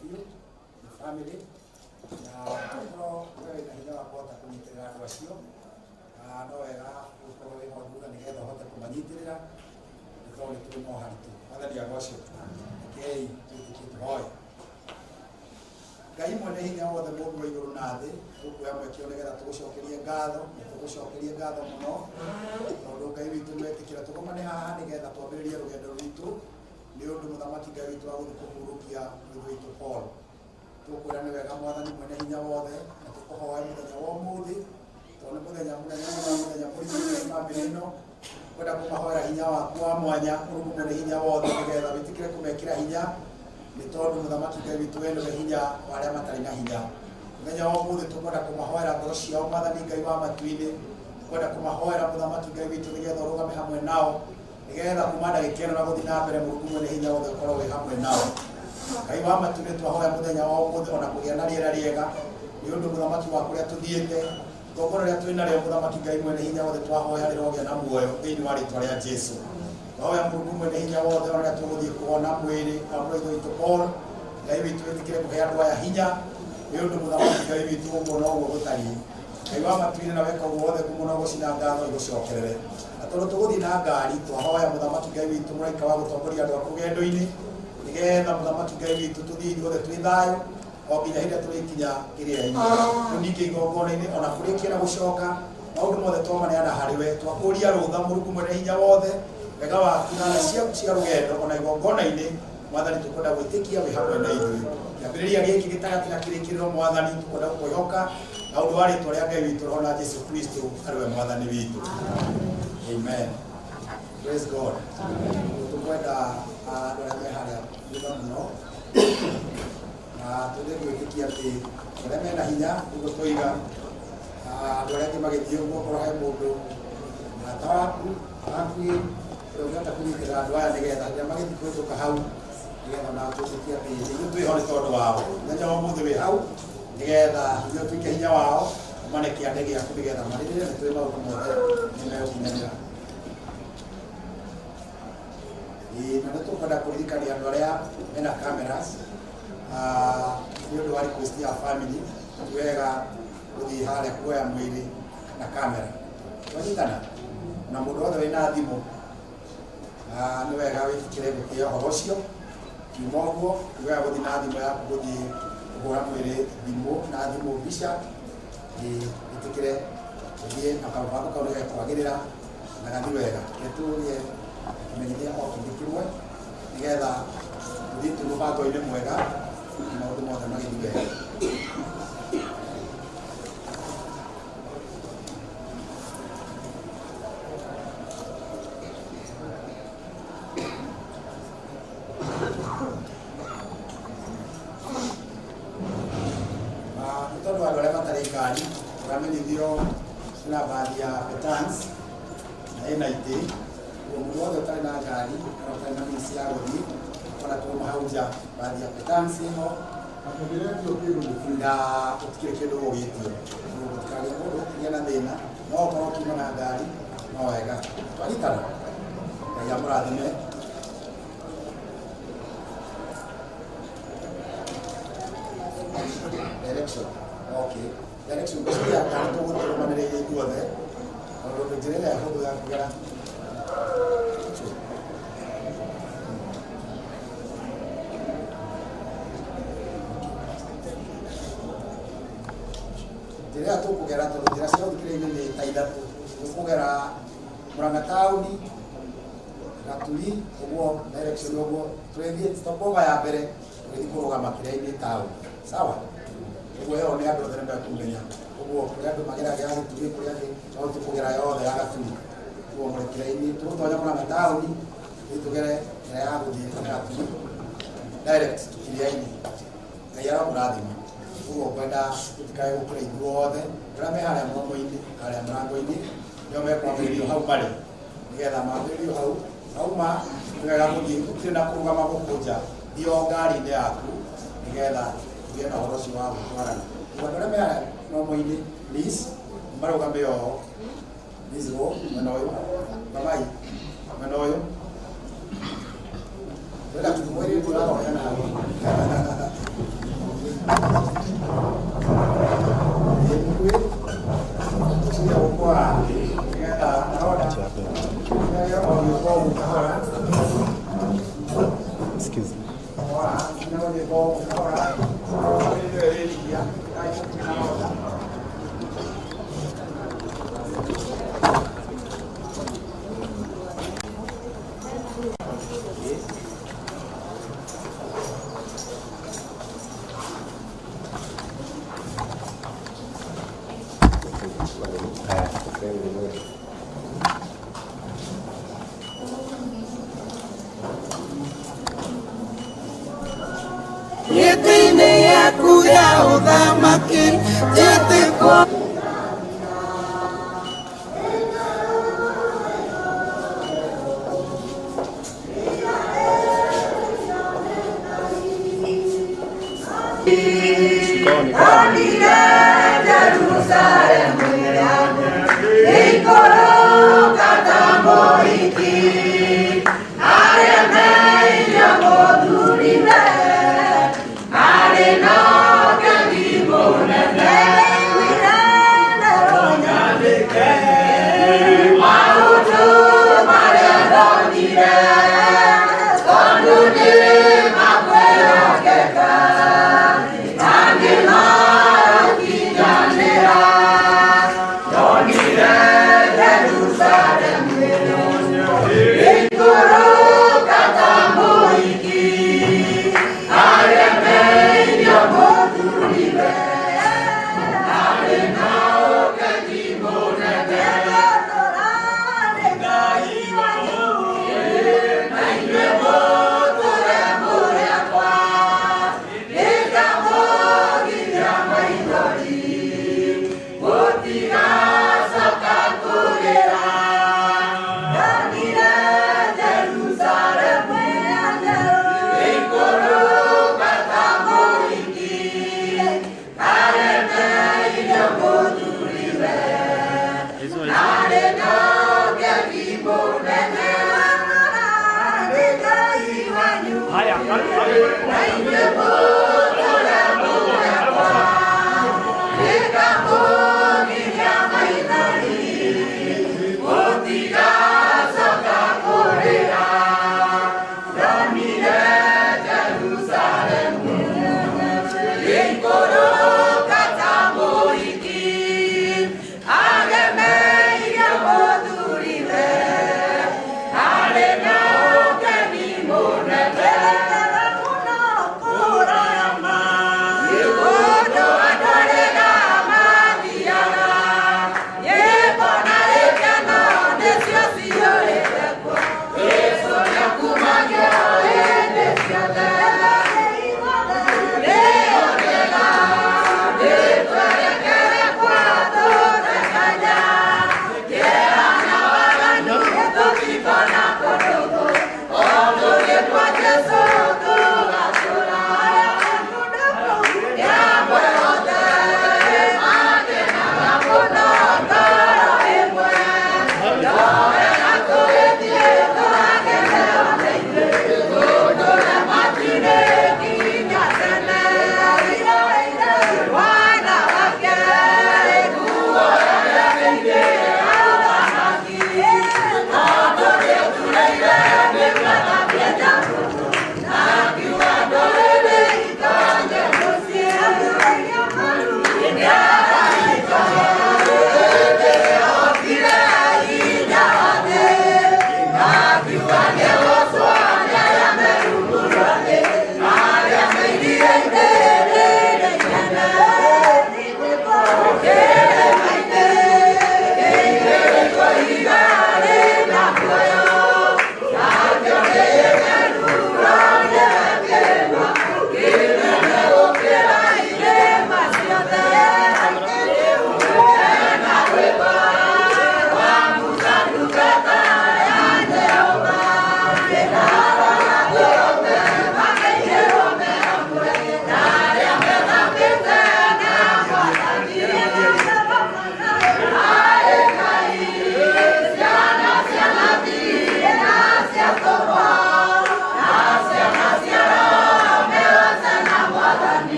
biũ nĩ family na ũkorwo we wĩna hinya wa kũhota kũnyitĩrĩra andũ acio. No wega gũkorwo wĩ ho thutha nĩgetha ũhote kũmanyitĩrĩra nĩ tondũ nĩ tũrĩ moharitũ. Mwathani agocwo. Rekei twĩtĩkie tũhoe. Ngai mwene hinya wothe mũmbi wa igũrũ na thĩ, tũkuoya mweke ũyũ nĩgetha tũgũcokerie ngatho, na tũgũcokerie ngatho mũno tondũ Ngai witũ nĩwetĩkĩra tũgomane haha nĩgetha twambĩrĩrie rũgendo rwitũ nĩ ũndũ mũthamaki Ngai witũ wa gũthiĩ kũhurũkia mũthĩ witũ Paul. Tũkwĩra nĩ wega Mwathani mwene hinya wothe, na tũkũhoe mũthenya wa ũmũthĩ tondũ nĩ mũthenya mũnene mũno, mũthenya mũritũ thĩinĩ bamĩrĩ ĩno. Kwenda kũmahoera hinya waku wa mwanya, Mũrungu mwene hinya wothe, nĩgetha wĩtĩkĩre kũmekĩra hinya, nĩ tondũ mũthamaki Ngai witũ we nĩwe hinya wa arĩa matarĩ na hinya. Mũthenya wa ũmũthĩ tũkwenda kũmahoera ngoro ciao, Mwathani Ngai wa matu-inĩ, kwenda kũmahoera mũthamaki Ngai witũ nĩgetha ũrũgame hamwe nao, nĩgetha kuma ndagĩka ĩno na gũthiĩ na mbere Mũrungu mwene hinya wothe ũkorwo wĩ hamwe nao. Ngai wa matu-inĩ twahoya mũthenya wa ũmũthĩ ona kũgĩa na rĩera rĩega, nĩ ũndũ mũthamaki wa kũrĩa tũthiĩte, igongona rĩrĩa twĩ narĩo mũthamaki Ngai mwene hinya wothe twahoya rĩrogĩa na muoyo thĩinĩ wa rĩtwa rĩa Jesu. Twahoya Mũrungu mwene hinya wothe ona rĩrĩa tũgũthiĩ kuona mwĩrĩ wa mũrũ wa Ithe witũ Paul, Ngai witũ wĩtĩkĩre kũhe andũ aya hinya, nĩ ũndũ mũthamaki Ngai witũ ũguo noguo gũtariĩ. Ngai wa matu-inĩ na weka ũguo wothe ngumo na ũgoci na ngatho igũcokerere. Na tondũ tũgũthiĩ na ngari, twahoya mũthamaki Ngai witũ mũraika wa gũtongoria andũ aku rũgendo-inĩ, nĩgetha mũthamaki Ngai witũ tũthiĩ ithuothe twĩ thayũ o nginya hĩndĩ ĩrĩa tũrĩkinya kĩrĩa-inĩ. Rĩu ningĩ igongona-inĩ ona kũrĩkia na gũcoka, maũndũ mothe twamaneana harĩ we. Twakũria rũtha Mũrungu mwene hinya wothe, wega waku na tha ciaku cia rũgendo ona igongona-inĩ, Mwathani tũkwenda gwĩtĩkia wĩ hamwe na ithuĩ. Kĩambĩrĩria gĩkĩ gĩtagatĩ na kĩrĩkĩrĩro Mwathani tũkwenda gũkwĩhoka na ũndũ wa rĩtwa rĩa Ngai witũ Roho na Jesu Kristo arĩ we Mwathani witũ. Amen. Praise God. Tũkwenda andũ arĩa me harĩa thutha mũno na tũthiĩ gwĩtĩkia atĩ arĩa mena hinya nĩguo twoiga andũ arĩa angĩ magĩthiĩ ũguo korwo he mũndũ mũrata waku hakuhĩ ũrĩa ũngĩhota kũnyitĩrĩra andũ aya nĩgetha rĩrĩa magĩthiĩ kũhĩtũka hau nĩgetha ona twĩtĩkie atĩ ithuĩ twĩho nĩ tondũ wao. Mũthenya wa ũmũthĩ wĩ hau nĩgetha hinya ũtuĩke hinya wao umane kĩande gĩaku nĩgetha marĩrĩre nĩ tũĩ maũndũ mothe nĩ megũkinyanĩra. Ĩĩ, na nĩ tũkwenda kũririkania andũ arĩa mena cameras nĩ ũndũ wa request ya family ti wega gũthiĩ harĩa kuoya mwĩrĩ na kamera. Twanyitana na mũndũ wothe wĩna thimũ nĩ wega wĩtĩkĩre gũtĩĩa ũhoro ũcio. Kiuma ũguo ti wega gũthiĩ na thimũ yaku gũthiĩ kũhũra mwĩrĩ thimũ na thimũ mbica. Ĩĩ, wĩtĩkĩre ũthiĩ na kamũbango kau nĩ gekwagĩrĩra na gathi wega. Reke tũgĩe kĩmenyithia o kĩndũ kĩmwe nĩgetha tũthiĩ twĩ mũbango-inĩ mwega na maũndũ mothe magĩthiĩ wega. Nĩ tondũ andũ arĩa matarĩ ngari tũramenyithio kwĩna mbathi ya Petans na ĩna itĩ ũguo mũndũ wothe ũtarĩ na ngari kana ũtarĩ na means ya gũthiĩ ona tuma hau nja mbathi ya Petans ĩho na gũtikĩrĩ kĩndũ ũgũgĩtio. Ũguo gũtikagĩe mũndũ ũkũgĩa na thĩna no okorwo ũkiuma na ngari no wega. Twanyitana? Ngai amũrathime. Direction. Okay. Direction. Ngwĩciria kana tũgũtũrũmanĩrĩire ithuothe tondũ njĩra ĩrĩa hũthũ ya kũgera. Njĩra ĩrĩa tũkũgera tondũ njĩra cia gũthikĩrĩria nĩ ta ithatũ. Tũkũgera Murang'a taũni, Gaturi, ũguo direction ũguo tũrĩthiĩ stopover ya mbere tũgĩthiĩ kũrũgama kĩrĩa-inĩ taũni. Sawa? Ũguo ĩyo nĩ andũ othe nĩ mekũmenya. Ũguo kũrĩa andũ mageragĩra Gĩturi kũrĩa angĩ no tũkũgera yothe ya Gaturi. Ũguo mũrĩ kĩrĩa-inĩ tũgũtonya Murang'a taũni tũthiĩ tũgere njĩra ya gũthiĩ Gaturi direct kĩrĩa-inĩ. Ngai arokũrathima. Ũguo ngwenda tũtikae gũkĩra ithuothe arĩa me harĩa mũromo-inĩ harĩa mũrango-inĩ nĩo mekwambĩrĩrio hau marĩ nĩgetha mambĩrĩrio hau auma nĩ wega gũthiĩ gũtirĩ na kũrũgama gũkũ nja thiĩ o ngari-inĩ yaku nĩgetha ũgĩe na ũhoro ũcio wa gũtwarana. Ũguo andũ arĩa me harĩa mũromo-inĩ please marũgame o please go mwena ũyũ rũgamai mwena ũyũ ndĩrenda mwĩrĩ ũrahoya na hau. Ngwĩciria gũkũa nĩgetha narona o gĩũka kahora. Excuse me. Kahora, no gĩũka kahora. Rĩrĩria, 11:15. Gĩtĩ-inĩ gĩaku gĩa ũthamaki njĩtĩkwo. Onire Jerusalemu ĩikũrũka ta mũhiki aremeire mũthuriwe arĩ na ũgeni mũnene. Maũndũ marĩa ndonire tondũ nĩ makwĩhokeka angĩ marakinyanĩra. Ndonire Jerusalemu ĩikũrũka ta mũhiki aremeire mũthuriwe arĩ na ũgeni mũnene. Na inyuĩ mũtũre mũrĩakwa nĩngamũgiria maithori mũtigacoka kũrĩra. Ndonire Jerusalemu ĩikũrũka ta mũhiki aremeire mũthuriwe arĩ na ũgeni mũnene. Nĩ Ngai wanyu na inyuĩ mũtũre mũrĩakwa nĩngamũgiria maithori mũtigacoka kũrĩra. Ndonire Jerusalemu ĩikũrũka ta mũhiki agemeire mũthuriwe arĩ na ũgeni mũnene. Ũndũ andũ arĩa mathiaga nyĩmbo na gĩkeno nĩcio ciyũrĩte kuo. Jesũ nĩakumagio hĩndĩ ciothe. Nĩ ũkĩga nĩtwerekere kwa tũtekanya kĩeha na waganu tũtikona kũndũ kũ o tũthiĩ kwa Jesũ tũgatũra. Yamwe othe makenaga mũno ngoro ĩmwe ndoera tũgĩthiĩ tũgakeneo nĩ ithuĩ tũtũre matu-inĩ.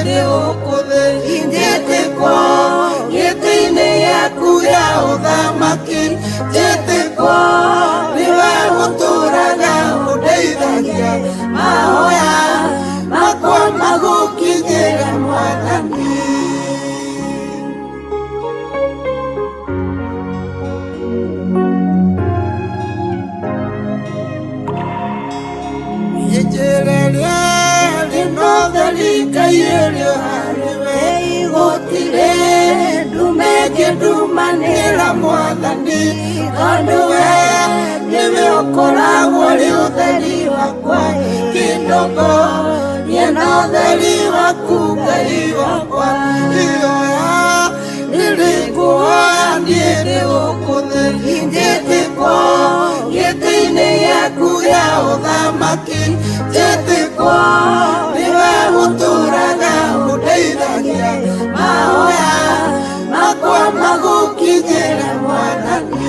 ndĩ gũkũ thĩ. Njĩtĩkwo gĩtĩ-inĩ gĩaku gĩa ũthamaki, njĩtĩkwo nĩwe ũtũũraga ũndeithagia, mahoya makwa magũkinyĩra Mwathani. Njĩrĩria rĩno theri Ngai ĩrĩ harĩ we, gũtirĩ ndume ĩngĩndumanĩra Mwathani, tondũ we nĩwe ũkoragwo ũrĩ ũtheri wakwa, kĩndongorie na ũtheri waku Ngai wakwa. Ihoya rĩrĩ ngũhoya niĩ ndĩ gũkũ thĩ, njĩtĩkwo gĩtĩ-inĩ gĩaku gĩa ũthamaki, njĩtĩkwo nĩwe ũtũũraga ũndeithagia, mahoya makwa magũkinyĩra Mwathani.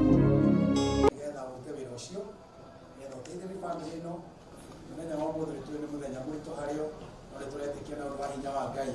Nĩgetha ũrute wĩra ũcio, nĩgetha ũteithĩrĩrie bamĩrĩ ĩno. Mũthenya wa ũmũthĩ nĩ tũĩ nĩ mũthenya mũritũ harĩo, no nĩ tũretĩkia na ũndũ wa hinya wa Ngai.